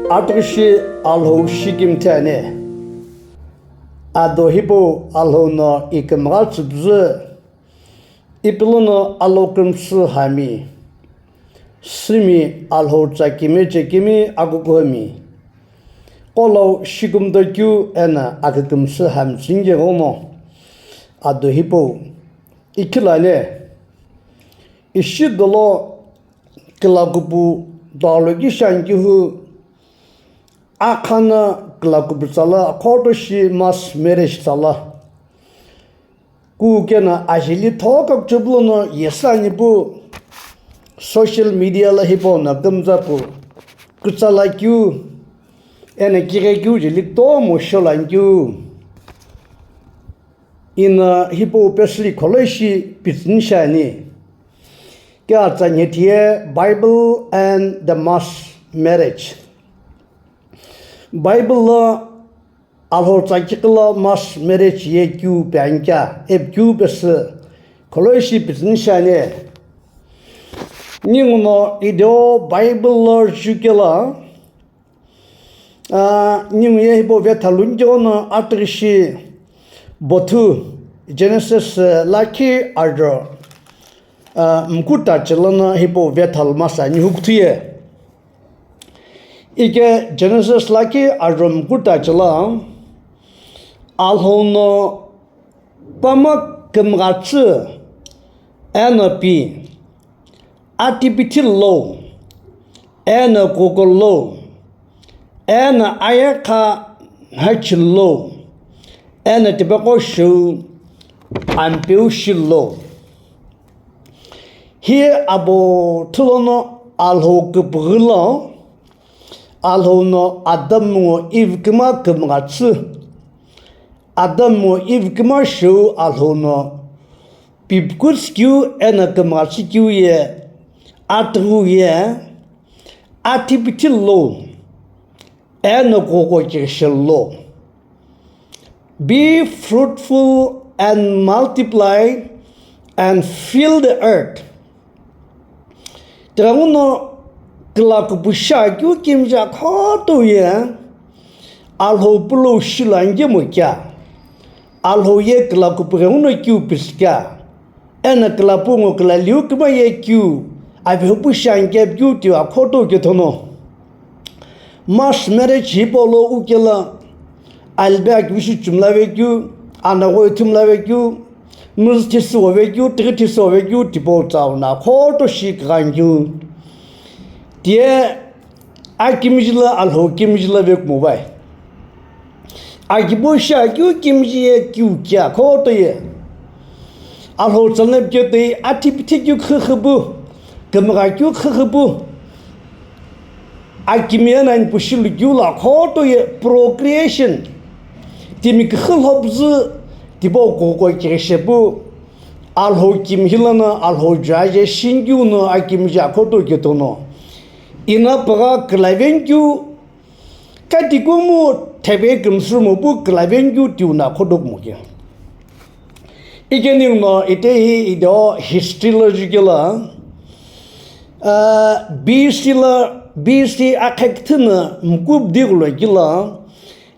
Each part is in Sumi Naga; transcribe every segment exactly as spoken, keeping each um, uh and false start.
Atughushi Alhou shikimthi ani. Ado hipau Alhou no ikümgha tsüpüzü, ipi lono alokümsü hami. Sümi Alhou tsa kime chekimi akukuhami. Qolou shikumdo keu eno akükümsü hamtsüngeghono. Ado hipau ikhilani. Ishi dolo külakupu dolo ki shankihu. Akhana külakupu tsala, akhoto shi mass marriage tsala. Kukena ajeli thoka kuchublono yesani pu social media la hipau no kümtsa pu. Kutsala keu, eno kighe keu jeli tomo sholan keu. Ino hipau pesüli kholo ishi pitsüni shiani. Kea tsa nhetiye Bible and the mass marriage. Bible lo Alhou tsa kiqi lo mass marriage ye keu pe anikea, ipi keu pesü kholo ishi pitsüni shiani. Ninguno ido Bible lo jukelo, ah, ningu ye hipau vethalu nikeghono atughushi bothu Genesis, eh, lakhi ajo, ah, mkuta chilono hipau vethalu masa nihu kuthuye. Ike Genesis lakhi ajo mkuta chilo Alhou no pama kümghatsü eno pi, atipithi lo, eno kuku lo, eno ayekha hachi lo, eno tipaqo shiu ampeu shi lo. Hi abo thulono Alhou küpüghü lo, Alhou no Adam ngo Eve küma kümghatsü. Adam ngo Eve küma shiu Alhou no pipkutskeu eno kümghatsikeu ye, atughu ye, atipithi lo, eno kuku kighishelo. Be fruitful and multiply and fill the earth. Tighenguno külakupu shiakeu kimiji akhoto ye Alhou pulou shilu anikemu kea. Alhou ye külakupu ghenguno keu pisi kea. Eno külapu ngo külaliu küma ye keu, avehupu shiani keu tiu akhoto kethono. Mass marriage hipau lo ukelo, alibe akivishi chumla vekeu, anagho ithumla vekeu, müzü thisüwo vekeu, tighi thisüwo vekeu, tipau tsau no akhoto shi kughanikeu. Tiye akimiji lo Alhou kimiji lo vekumo vai. Akibo shiakeu kimiji ye keu kea khoto ye. Alhou tsa no pike toi atipithi keu khükhü pu, kümgha keu khükhü pu. Akimi ye nani pu shilu keu lo khoto ye procreation. Timi kükhü lhopüzü tipau kuku kighise pu. Alhou kimi hilono Alhou jaje shinikeu no akimiji akhoto kethono. Ino pügha külaven keu, kati kumu thebe kümsürumo pu külaven keu tiu no akhoto kumo kea. Ike ninguno ite hi ido history lo jukelo, ah, B C lo, B C akhe küthü no mkupdi ghulo kilo,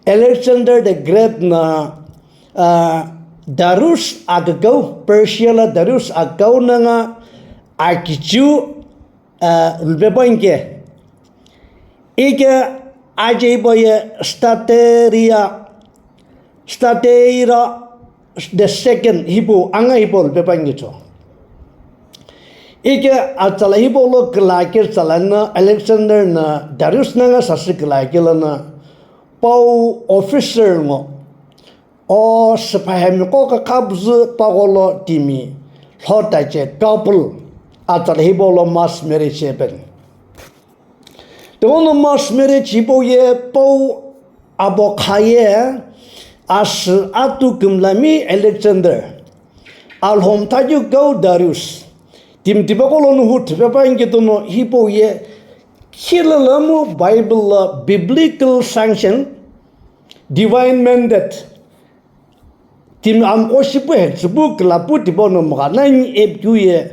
Alexander the Great no, ah, Darius akükau, Persia lo Darius akükau nanga akichiu, ah, lupe panike. Ike aje hipau ye Stateria, Stateira the second hipau anga hipau lupe panike cho. Ike atsala hipau lo külake tsala no Alexander no Darius nanga sasü külake lono pau officer ngo, o süpahemi qo kakha püzü pagholo timi lhotache couple atsala hipau lo mass marriage happen. Tighenguno mass marriage hipau ye pau abo kha ye asü atu kümlami Alexander, Alhou mtha keu kau Darius, timi tipaqo lono hu thipe panike tono hipau ye khilalamu Bible lo biblical sanction, divine mandate, timi amqo shipu hekütsüpu külapu tipau no mgha nani ipi keu ye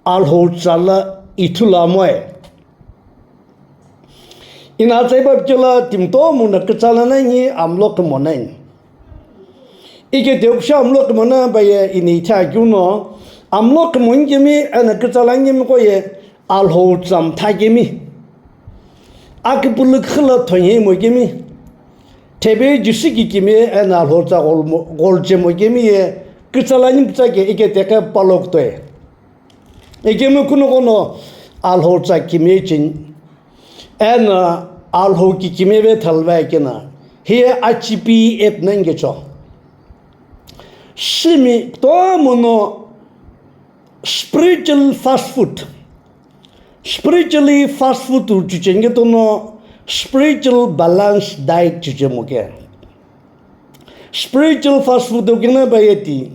Alhou tsa lo ithulu amoe. Ina tsaipa pikela timi kutomo no kütsa la nani amlo kümoi nani. Ike tekusha amlo kümoi nani paye ini ithakeu no amlo kümoi kemi eno kütsa la kemi koye Alhou tsa mtha kemi. Akipulu khila thonye mo kemi. Thebe jisi ki kemi eno Alhou tsa gol mo, gol che mo kemi ye kütsa la ni pütsa ke ike teke palok toe. Ikemu kuno kono Alhou tsa kimiye cheni. Eno Alhou ki kimiye ve thalvai kena. Hiye achipi ep nani kecho. Simi kutomo no spiritual fast food. Spiritually fast food chucheni ke tono spiritual balance diet chuche mo ke. Spiritual fast food kina bayeti.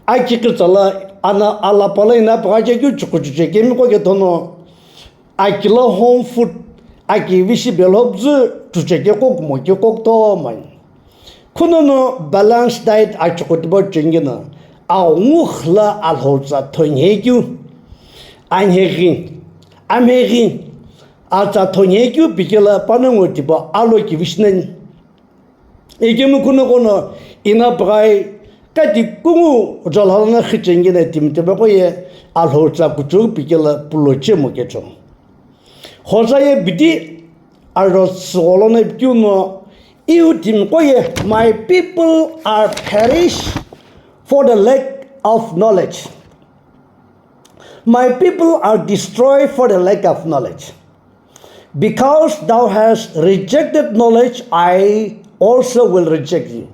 Aki kitsala ana alapala ina pakache kyu chukuchuche kemi ko ke tono. Aki la home food, aki vishi belhop zu chuche ke kok mo ke kok to mai. Kuno no balance diet achukutubo chengina. Aungu khla Alhou tsa thonye kyu. Anhe ghi. Amhe ghi. Atsa thonye kyu pikela panongo tipa alo ki vishnani. Ikemu kuno kono ina prai kati kungu jalhalana khichengina timi tebeko ye Alhou tsa kuchou pikela pulo chemo kecho. Hoza ye bidi aro sugolona bikyu no iu timi koye, "My people are perish for the lack of knowledge. My people are destroyed for the lack of knowledge." Because thou hast rejected knowledge, I also will reject you.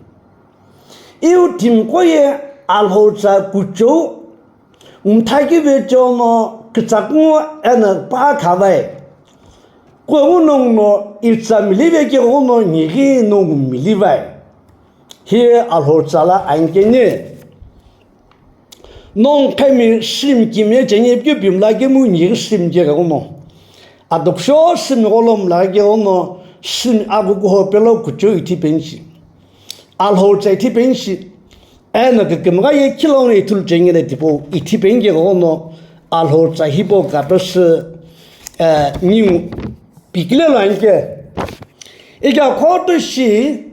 Iu timi koye Alhou tsa kuchou, umthaki vechono kitsakungu ena pa khavai. Kwe unong no itsa milive ke gono ngiri no milivai. Hiye Alhou tsa la ankeni. Nong kemi shim kimye chenye pyo bimla kemu nyi shim ke gono. Adoksho shim golom la ke gono shim agu kuho pelo kucho ithi penshi. Alhou tsa ithi penshi. Eno ke kemga ye kilong ne ithul chenye ne tipo ithi penge gono. Alhou tsa hipo kapes, eh, nyu pikile lo anke. Ika khoto shi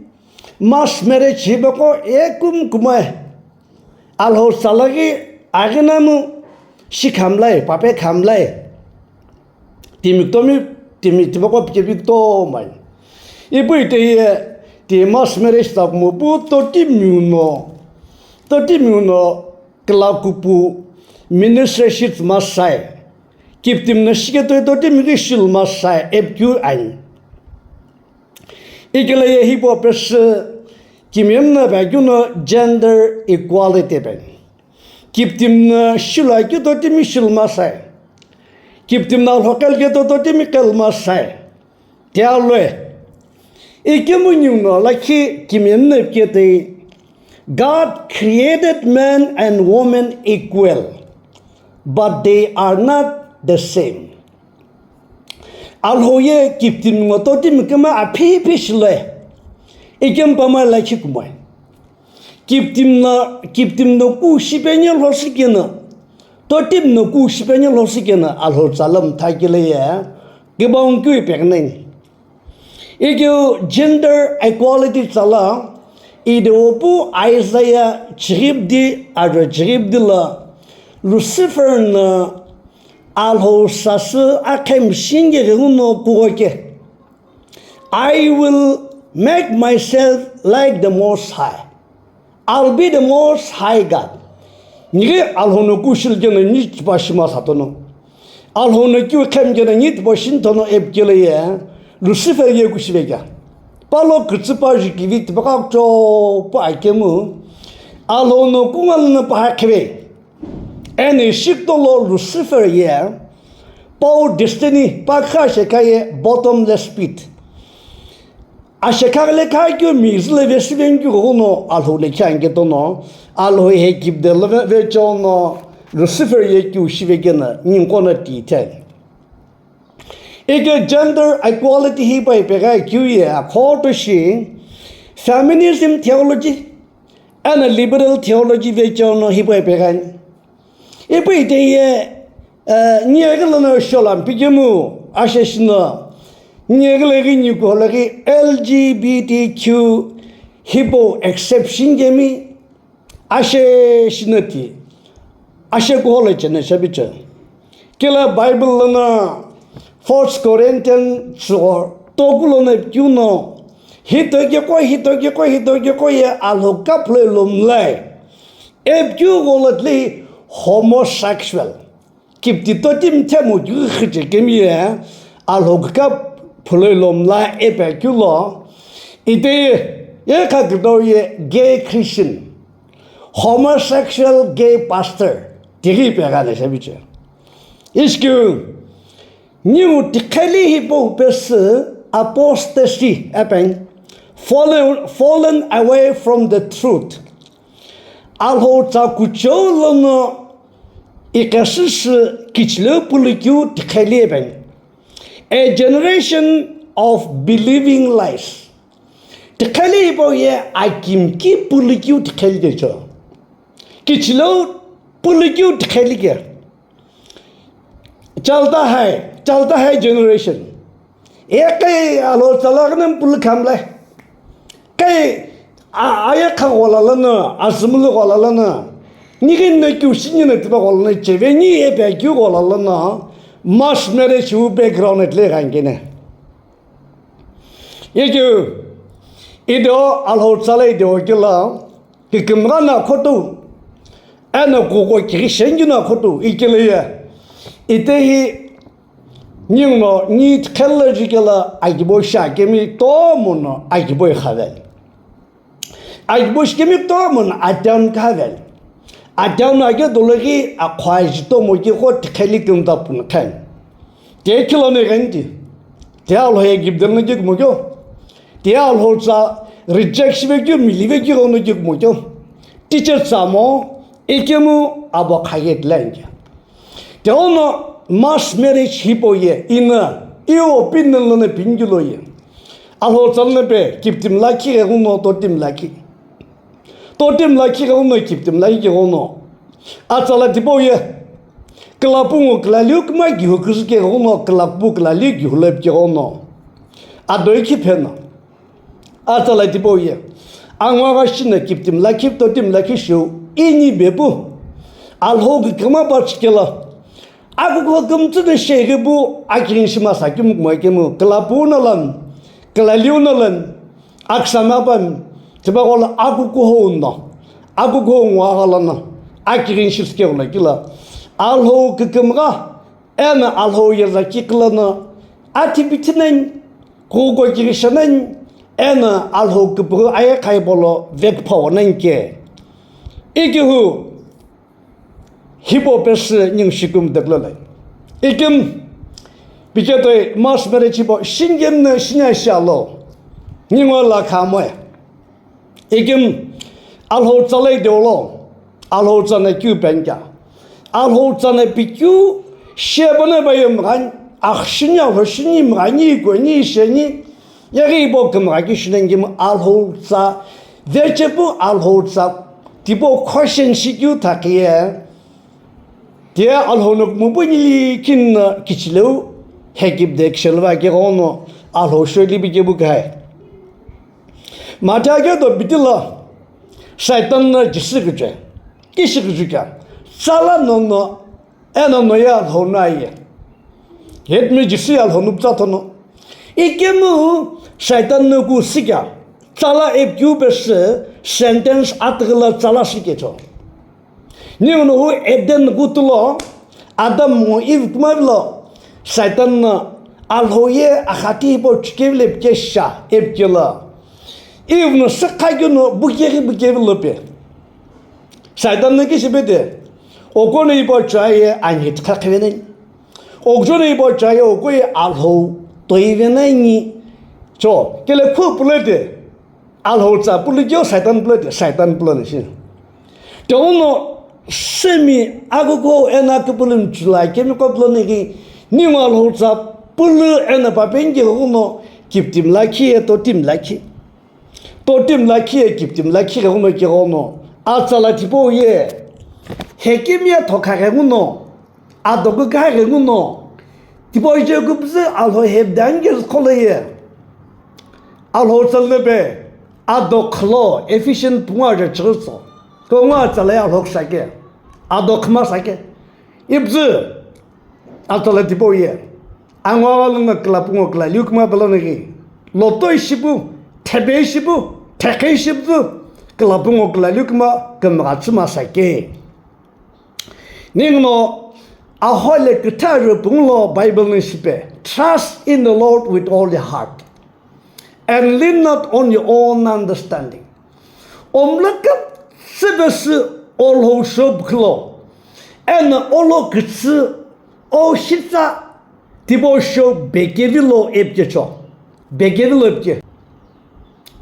mass marriage hibeko ekum kumai. Alhou tsa lagi aghi namu shi khamlai, pape khamlai. Timi kutomi, timi tibako pike pike kutomai. Ipu ite ye, ti mass marriage ta kumo pu totimi uno, totimi uno kla kupu ministry shit masai. Kiptim na shike to totimi ki shil masai, epkyu ain. Ikela ye hipau pesü kimiyemna pekeu no gender equality pen. Kiptim no shilo keu totimi shil masai. Kiptim no lhokel keu totimi kel masai. Tialoi. Ikemu niu no lakhi kimiyemna peketei, God created man and woman equal, but they are not the same. Alhou ye kiptim ngo totimi kema aphi phi shiloi. Ikem pama lakhi kumoi. Kiptim no, kiptim no ku shipenye lhosi kena. Totim no ku shipenye lhosi kena. Alhou tsa la mthakile ye. Kibong kyu ipekneng. Ikeu gender equality tsa la. Ide opu Isaiah chiribdi, adra chiribdi la. Lucifer no Alhou sasü akhem shinge ghenguno kugoke. I will make myself like the Most High. I'll be the Most High God. Nighi Alhou no kushil kena ni tipa shima satono. Alhou no kyu khem kena ni tipa shin tono epkele ye Lucifer ye kushive kya. Palo kütsüpa jikivi tipa kakcho pa akemu. Alhou no kungal no pa kheve. Eni shikdolo Lucifer ye, pau destiny, pa kha shekha ye bottomless pit. Ashekha le kha kyu mi zile ve siven kyu gono Alhou le khan ke tono, Alhou he kipde le ve, ve chono Lucifer ye kyu shive kena, ning kona ti ten. Ike gender equality hi pa ipegha kyu ye akhoto shi, feminism theology, ena liberal theology ve chono hi pa ipegha. Ipu ite ye, eh, niyeghi lono sholam pikemu, ashe shino, Nyeghile ghi nikuholo ghi L G B T Q hipau exception kemi ashe shinati, ashe kuholo chena shabiche. Kila Bible lono First Corinthians tsügho toku lono keu no, hitokeqo, hitokeqo, hitokeqo ye Alhou kaphloi lomlai. Epikeu gholo tile homosexual. Kipti totimi themu keu khiche kemi ye Alhou kaphloi lomlai epikeu lo. Ite ye kha kidau ye gay Christian, homosexual gay pastor tighi peghane shabiche. Ishi keu, ningu tiqheli hipau pesü apostasy epeng, fallen, fallen away from the truth. Alhou tsa kuchou lono iqesüsü kichileu pulukeu tiqheli epeng. A generation of believing lies. Tiqheli hipau ye akimki pulukeu tiqheli kecho. Kichileu pulukeu tiqheli ke. Chalta hai, chalta hai generation. Eqe Alhou tsala ghi nem pulu khamle. Kai a-, ayekha ghola lono, azümlu ghola lono, nighi no keu shini no tipa ghola lono, cheveni epikeu ghola lono, mass marriage wu background etle ghankene. Ikeu, ido Alhou tsala ido kila, kikimgha no khotu, eno kuko kighi shengi no khotu, ikile ye. Ite hi, ningu no, ni theological akibo sha kemi tomo no akibo ikhavel. Akibo shikemi tomo no atown khavel. Atown ake dolo ghi akhwa jitomo ki kho tiqheli kümta pun khan. Te khilo ne genti. Te Alhou ye gibden no gikmo kyo. Te Alhou tsa reject shibe kyo, milibe kyo no gikmo kyo. Teacher tsamo, ikemu abo khaget lenge. Te ono mass marriage hipau ye, ina, iwo pinno lono pingilo ye. Alhou tsala ne pe, kiptim lakhi ghenguno, totim lakhi. Totim lakhi ghenguno, kiptim lakhi ghenguno. Atsala tipau ye, kilapu ngo kilaliu kima gihu kizü ke ghenguno, kilapu kilaliu gihu lepi ke ghenguno. Adoi ki pheno. Atsala tipau ye. Angwa gha shina kiptim lakhi, totim lakhi shiu. Ini bepu. Alhou kikima pa chikela. Akuko kümtsü de sheghi bu akirin shima sa kümkuma kemu. Kilapu no lan. Kilaliu no lan. Aksama pan. Tipa kola akuko ho no. Akuko ngwa gha lana. Akirin shiske gula kila. Alhou kikimgha. Eno Alhou ye zaki kila no. Ati bitinen. Kuko kiri shanen. Eno Alhou kipu aye khai bolo vek phawo nen ke. Ikihu. Hipau pesü ningu shikum deklo lai. Ikim, piketoi mass marriage hipau shingem no shinya shalo. Ningu la khamoe. Ikim, Alhou tsala idolo. Alhou tsana keu penkya. Alhou tsana pikeu shebana bayem ghan. Akhshini Alhou shini mghani koni sheni. Yaghi ibo kümgha ki shinen gim Alhou tsa, vechepu Alhou tsa, tipo question shikeu thakiye. Tia Alhou no mupu nili kin no kichileu, hekip de kishelva ke ghono, Alhou sholi bi kebu kai. Matha ke do bitila, Saitan no Jisu kiche, kishi kichika, tsala no no, Eno noye Alhou no aye. Hetmi Jisu ye Alhou no putsa thono. Ikemu Saitan no ku sikya. Tsala epikeu pesü sentence atghila tsala sikecho. Ningu no hu Eden kutulo Adam ngo Eve kumavilo Saitan no Alhou ye akhati hipau chikevile pikesha epikelo. Eve no sikha keu no bukeghi bukevilo pe. Saitan no kishi pete, oko no ipo chaye anhi tikha khivene. Okjo no ipo chaye oko ye Alhou toivene ngi. Cho, kele khu pulete, Alhou tsa pulukyo Saitan pulete, Saitan pulone shi. Te uno semi akuko ena kupulun chula kemi ko pulone ki, ningu Alhou tsa pulu ena papenge uno kiptim lakhi ye totim lakhi. Totim lakhi ye kiptim lakhi ghenguno kighono, atsala tipau ye, hekimi ye thokha ghenguno, adoku kha ghenguno, Tipau ichekupüzü Alhou hepdani keu qholo ye. Alhou tsalnebe ado khlo Ephesian pungu aja chigütso. Kongu atsala ye Alhou ksake. Ado khma sake. Ipüzü atsala tipau ye. Angwa lüna kla pungu kla liu kma belo nagi. Loto ishipu, thebe ishipu, thekhe ishipu, kla pungu kla liu kma kümgha chima sake. Ninguno Alhou le kütha rüpüngu lo Bible ni shipe, "Trust in the Lord with all your heart and lean not on your own understanding." Omlaka tsübesü Alhou shop khlo, eno olo kütsü o shitsa tipau shop bekevilo epkecho. Bekevilo epke.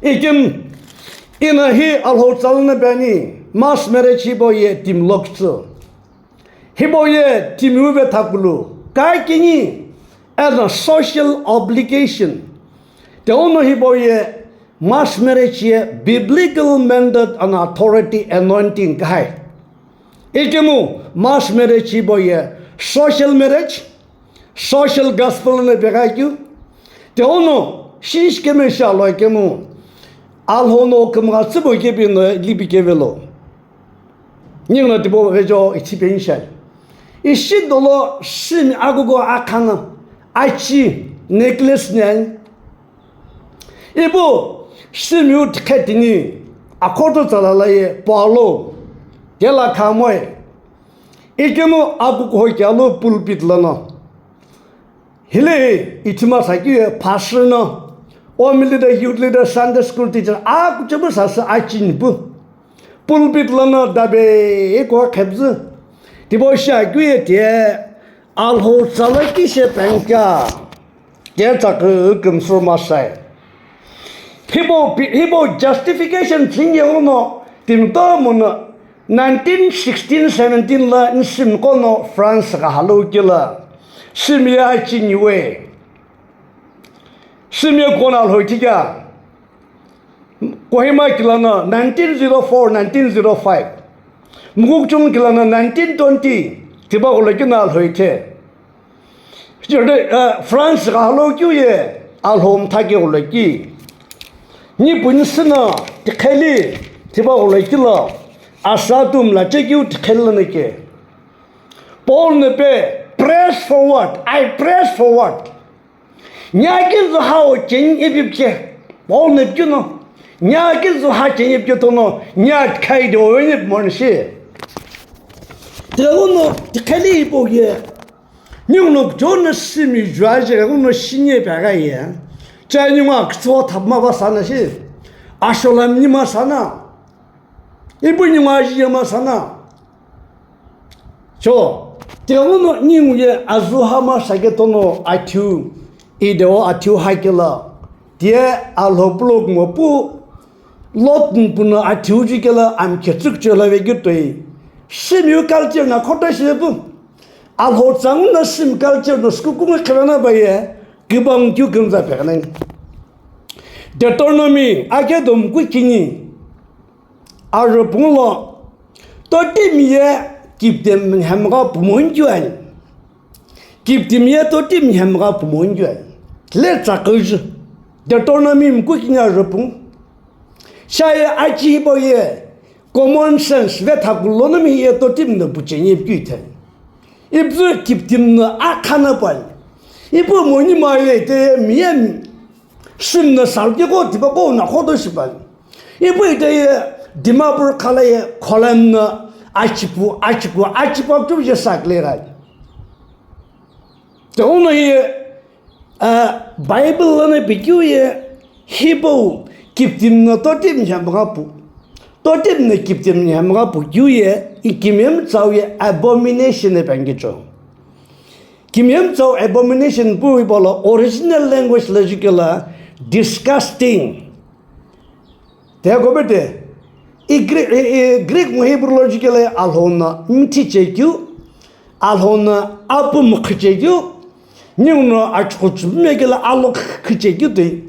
Ikim ina hi Alhou tsalnebe ani mass marriage hipau ye timi lokütsü. Hipau ye timi uve thakulu. Kaikini as a social obligation. Teuno hipau ye mass marriage ye biblical mandate and authority anointing kahai. Ikemu mass marriage hipau ye social marriage, social gospel no pegha keu. Teuno shishi kemesha lo ikemu Alhou no kümgha tsübo kepi no lipi kevelo. Ninguno tipau ghejo ithi penshai. Ishi dolo simi agugo akhana achi necklace nyan. Ipu simiu tikhe tini akhoto tsalala ye pualo kela khamoe. Ikemu agugo hoi kelo pulpit lono. Hile ithima sakye pastor no, women leader, youth leader, Sunday school teacher, akuchemu sasü achinipu. Pulpit lono dabe iko khepzü. Tipau shi aküye tie Alhou tsala kishe pengka. Tie tsakü kümsü masai. Hipau pi-, hipau justification chinge uno timi tomo no nineteen sixteen seventeen la nsimi kono France gha halo kila. Simi ye achiniwe. Simi ye kono Alhou ithikea. Kohima kila no nineteen zero four, nineteen zero five. Mukokchung kila no nineteen twenty. Tiba ghulo kina Alhou ithe. Chirde, eh, France gha halo keu ye Alhou mtha ke ghulo ki. Ni punsi no tikheli tiba ghulo kilo. Asa tu mla che keu tikheli no ke. Paul ne pe, "Press forward, I press forward." Nya kizu hao chen ipipche. Paul ne pchuno. Nya kizu ha chen ipche tono. Nya khai de o ne pmonshi. Teuno tikheli ipo ye. Ninguno kuchou no simi juaje, ninguno shinye pegha ye. Cha ningu akutsuo thapma ba sana shi. Asholam nima sana. Ipu ningu ajiye ma sana. Cho, tiguno ningu ye azu hama shake tono athiu, ideo athiu hakela. Tie Alhou pulokumo pu Lot npuno athiu jukela amkhe tsükchela vekeu toi. Simiu culture na khoto shipu. Alhou tsangu na sim culture no skukungu khevena baye, kibang kyu kümza peknai. Deuteronomy ake domku kini. Arüpüngu lo, totimi ye kiptimi nhemgha pumo nkyu ani. Kiptimi ye totimi nhemgha pumo nkyu ani. Le tsaküzü. Deuteronomy mku kini arüpüngu. Shaye achi hipau ye common sense vethakulono mi ye totimi no pucheni pkyu ithani. Ipzü kiptimi no akhana pani. Ipu moni ma ye te mi ye mi. Sim no salki ko tipa ko na khodo shipani. Ipu ite ye Dimapur khala ye kholan no achipu, achipu, achipu tu ye sakle gai. Te uno ye, ah, Bible lana bikyu ye hipau kiptim no totim nyamgha pu. Totim no kiptim nyamgha pu kyu ye ikimem tsau ye abomination e pangicho. Kimiyemtsau abomination pu hipau lo original language lo jukela disgusting. Te kopete, i Gre-, i, i Greek ngo Hebrew lo jukela Alhou no mithi chekeu, Alhou no apu mkhu chekeu, ningu no achukhu chumekela alo kh-, kh-, chekeu toi.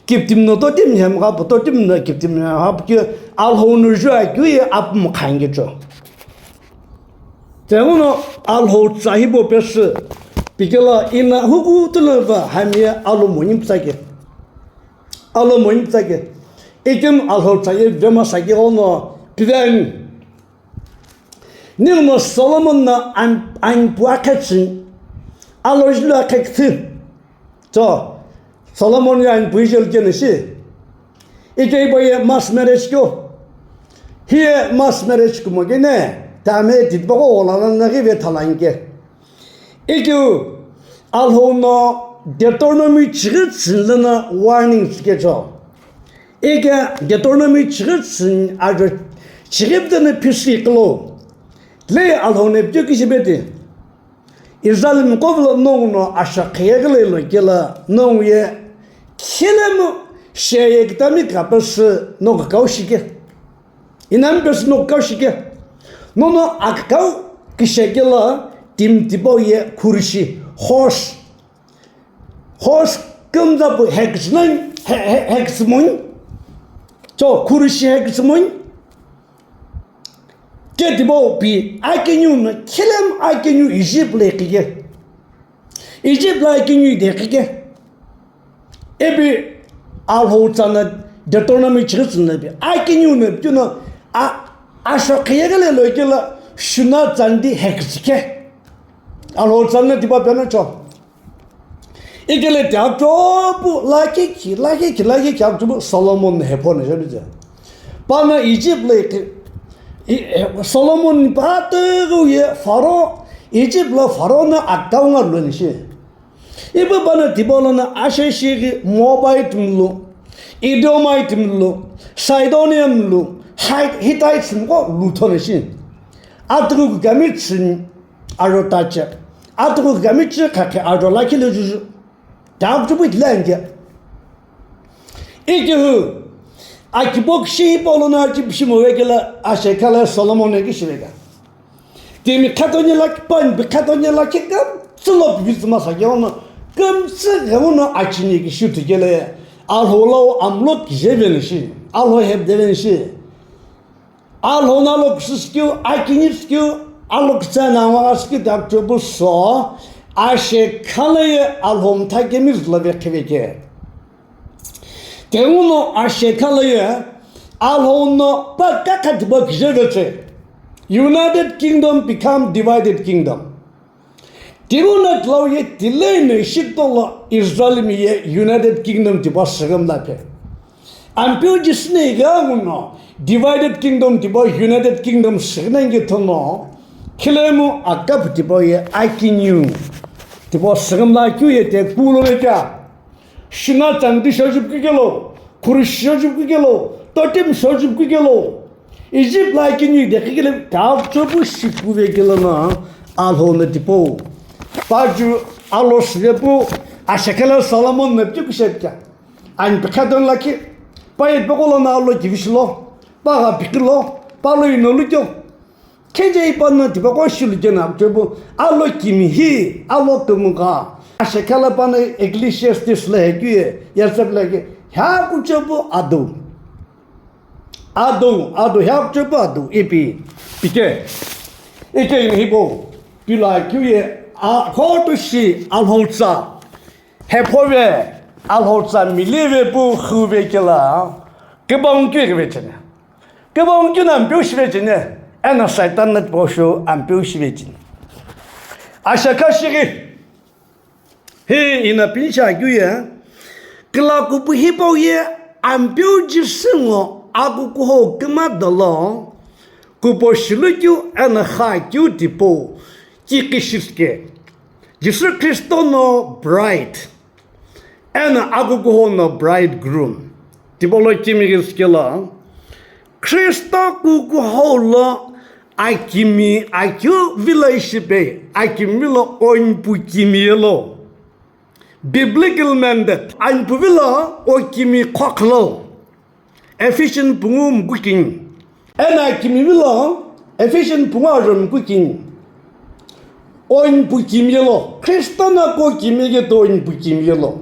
Kiptim no totim nhemgha pu, totim no kiptim nhemgha pu keu, Alhou no jua keu ye apu mkhange cho. Tenguna Alhou tsa hipau pesü, Pikelo ina huku tulo va hami ye alo moni ptsake. Alo moni ptsake. Itim Alhou tsa ye vema sake ono piven. Ninguno Solomon na an, an pu akhetsi. Alo jilu akheksi. So, Solomon ya an pu ijel kene shi. Ike ibo ye mass marriage kyo. Hiye mass marriage kumo kene. Tame titbako olana nagi ve thalanke. Ikeu Alhou no Deuteronomy chighi tsini lono warning tsikecho. Ike Deuteronomy chighi tsini ajo chighi ptene phisi klo. Le Alhou ne pyo kishi bete. Israel mkovulo nongu no asha kheyegele lo kela nongu ye khilemu sheye kitami kapes no kaushike. Inami pesi no kaushike. Nono akau kishekela tim tipau ye khurishi horse. Horse kumzapu hekisnan he- he- hekismun. Cho khurishi hekismun. Ke tipau pi akinyu no khilem akinyu Egypt le kike. Egypt la akinyu de kike. Epi Alhou tsana Deuteronomy chighi tsini na pi akinyu na pi no a asho khiyegele lo kela shuna tsandi hekchike. Alhou tsana tipa pena cho. Ikele tiap chopu lakhi ki lakhi ki lakhi ki ap chopu Solomon hepo ne jabi ja. Pana Egypt le ki i- Solomon pa te ye Pharaoh Egypt la Pharaoh na akau nga lo ni shi. Ipa pana tipau lono asheshi ghi Moabite mlu, Edomite mlu, Sidonian mlu, Hi- Hittite mko lu thona shi. Atuku kami tsini aro tache. Atuku kami tsi khakhe aro lakhi le juju. Takuchupu ithile anke. Ikihu akibo kishi hipau lono achi pishimo vekela ashe khala Solomon eki shiveka. Timi khatonyela kipani bi khatonyela kikam tsulo bi tsuma sa yono kam tsi gauno achini ki shutu kele Alhou lo amlo kije veni shi Alhou heb de veni shi Alhou na lo kusu skiu akini skiu alo kutsa na wa skiu da tubu so ashe khala ye Alhou mtha kemi zlo ve khiveke. Tenguno ashe khala ye Alhou no pa kakha tiba kije vetse. United Kingdom become divided kingdom. Tenguno tlau ye tilei no shitolo Israel mi ye United Kingdom tiba sigam la pe. Ampeu jisne ga uno divided kingdom tiba United Kingdom signa nge thono khilemu akap tiba ye akiniu tiba sigam la kyu ye te kulo ve kya. Shina tsanti shojip kikelo, khuri shojip kikelo, totim shojip kikelo. Egypt la kini de kikele tap chopu shipu ve kelo na Alhou na tipo. Paju alo sivepu ashekele Solomon na pyu kushepkya. An pekhaton laki. Pa ipekolo na alo kivishilo. Pa ga pikilo. Pa lo inolu kyo. Kheje ipa no tipaqo shilu kena chopu alo kimi hi alo kumuka. Ashekhala pano Ecclesiastes le heküye yasep leke hyaku chopu adu. Adu, adu hyaku chopu adu ipi. Pike. Ike ini hibo. Pila kyuye a khotu shi Alhou tsa. Hephove Alhou tsa milive pu khuve kela. Kibong kyuye kivechene. Kibong kina ampeu shivechene, ena Satan na tiposho ampeu shivechene. Ashaka shighi. Hi ina pinsha kyu ye. Kila kupu hipau ye ampeu jisingo akukuho kima dolo. Kupo shilukyu ena kha kyu tipo. Kikishiske. Jisu Kristo no bride. Ena akukuho no bridegroom. Tipolo kimi ghi skela. Kristo kukuho lo akimi akyu vilo ishipe. Akimi vilo onpu kimi yelo. Biblical mandate. Anpu vilo okimi khokhlo. Ephesian pungu mkukini. Ena kimi vilo, Ephesian pungu ajo mkukini. Oinpu kimi yelo, Kristo na ko kimi ke to oinpu kimi yelo.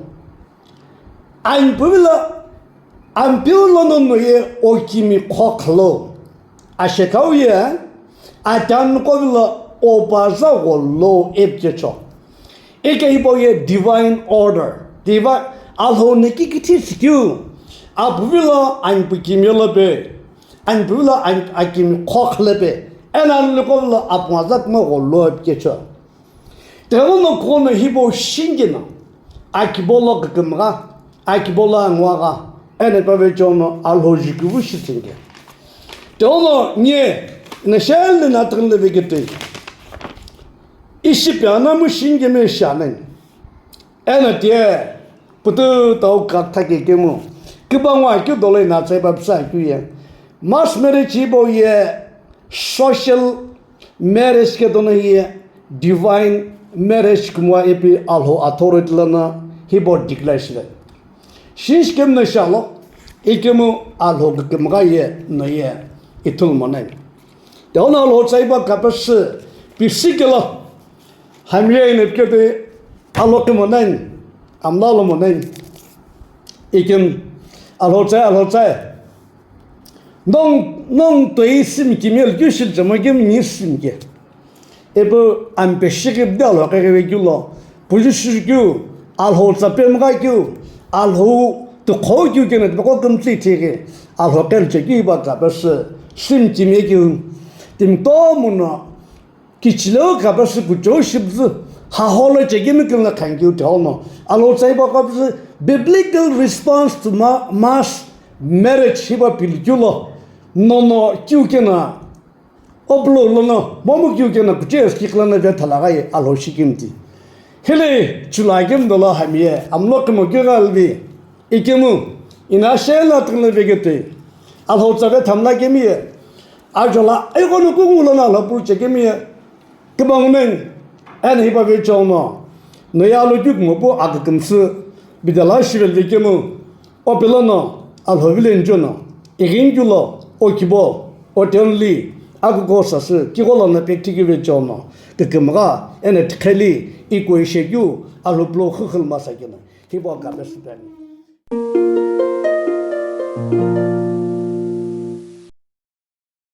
Anpu vilo, ampeu lo no no ye o kimi khokhlo. Ashekau ye, atan ko vilo o paza wo lo epkecho. Ike hipau ye divine order. Divi-, Alhou no kikithi shikeu, apuvi lo anpu kimiye lo pe, anpuvi lo an-, akimi khokha lo pe, eno alu lo kumo lo apungu za kumo gholo pikecho. Tighenguno kuno hipau shingino, akibo lo kükümgha, akibo lo angwagha, eno pavecheo no Alhou jukeu vü shitsünikeu. Tighenguno nye, nashel na tüghünle veketoi. Ishi pe anamu shingime shaneng. Eno tiye, putu tau katha kekemu. Kiba ngwa keu dolo ina tsai pa psa keu ye. Mass marriage hipau ye social marriage ke dono ye divine marriage kumwa ipi Alhou authority lono hipau declare shive. Shinshi kemu no shalo, ikemu Alhou kükümgha ye no ye ithulu monai. Tighenguno Alhou tsa hipau kapesü pisi kelo. Hami ye ino piketoi aloqi monai, amla lo monai. Ikim Alhou tsa, Alhou tsa. Nong, nong toi simi kimiye lo keu shil chemo kemi ni simi ke. Ipu ampe shikip de Alhou keghive keu lo, puju shikeu, Alhou tsa pemgha keu, Alhou tukhou keu keno tipaqo kümtsü ithighi, Alhou keghiche keu ipa kapesü, simi kimiye keu, timi tomo no, kichileu kapesü kuchou shipüzü, haholo chekemi kümla khankeu tighenguno. Alhou tsa hipau kapesü biblical response to ma-, mass marriage hipau pili keu lo, nono keu keno, opulo lono, momu keu keno kuchou eski khalano vethala ghaye Alhou shikimti. Hile chula kemu dolo hami ye, amlo kemo keu ghalvi, ikemu, ina shela tüghünle veketoi. Alhou tsa vethamla kemi ye, Ajola, aighono kungu lono Alhou pulu chekemi ye, kibangu neng, eno hipau vecheo no, no ye alo keu kumo pu akükümsü, bidela shivel vekemu, ope lono, Alhou vile njono, ighinkeu lo, okibo, oteonli, akuko sasü, kigholo no pekthikeu vecheo no, kükümgha, eno thiqheli, iko ishekeu, Alhou pulu khukhul masa keno, hipau kapesü peni.